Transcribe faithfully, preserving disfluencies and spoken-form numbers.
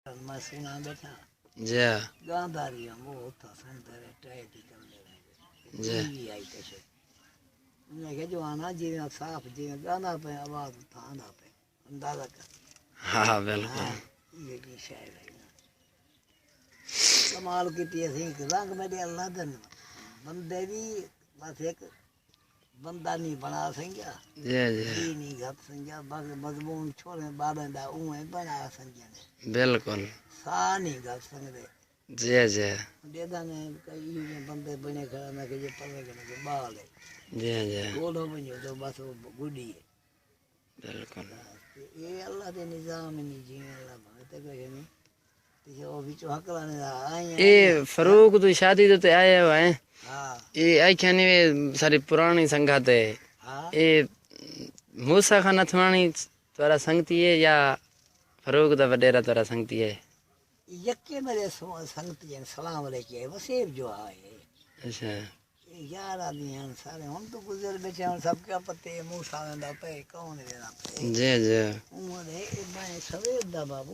میں سنا بیٹھا۔ جی۔ گانداری ہم وہ اتھا سن تیرے ٹائے دی کر لے رہے۔ جی۔ بھی آئی کشے۔ انہیں کہ جو آنا جی میں صاف جی میں گانا پہ آواز اتھا آنا پہ۔ اندازہ کر۔ ہاں، بالکل۔ ہاں، یہ بھی شاعر ہے نا۔ کمال کی پیس ایک رنگ میں دے اللہ دن۔ بندے بھی بس ایک بندہ نہیں بنا سنگیا۔ جی، جی۔ جی نہیں گھپ سنگیا، بس مضمون چھوڑے بابے دا اونہے بنا سنگیا نے۔ بالکل۔ سا نہیں گھپ سنگدے۔ جی، جی۔ دیدا نے کئی ایویں بندے بنے کھڑا نہ کہ یہ پلے کھڑا کہ بال ہے۔ جی، جی۔ گولو بنیو تو بس وہ گڈی ہے۔ بالکل۔ یہ اللہ دے نظام نہیں جی اللہ بھگتے کوئی نہیں۔ تے او وچوں حق لانے دا آئے ہیں۔ اے فاروق تو شادی تو تے آیا ہوا ہے۔ ہاں۔ اے آکھیا نہیں وے ساری پرانی سنگت ہے۔ ہاں۔ اے موسیٰ خان نتھوانی تہاݙا سنگتی ہے یا فاروق دا وݙیرا تہاݙا سنگتی ہے؟ یکے میرے سو-، سنگتی ہیں، سلام علیکم، وسیب جو آئے۔ اچھا۔ اے یار آدمی ہیں سارے، ہن تو گزر بیٹھے ہیں، سب کیا پتے موسیٰ ویندا پئے، کون ویندا پئے۔ جی، جی۔ عمر ہے، اے میں سویر دا بابو،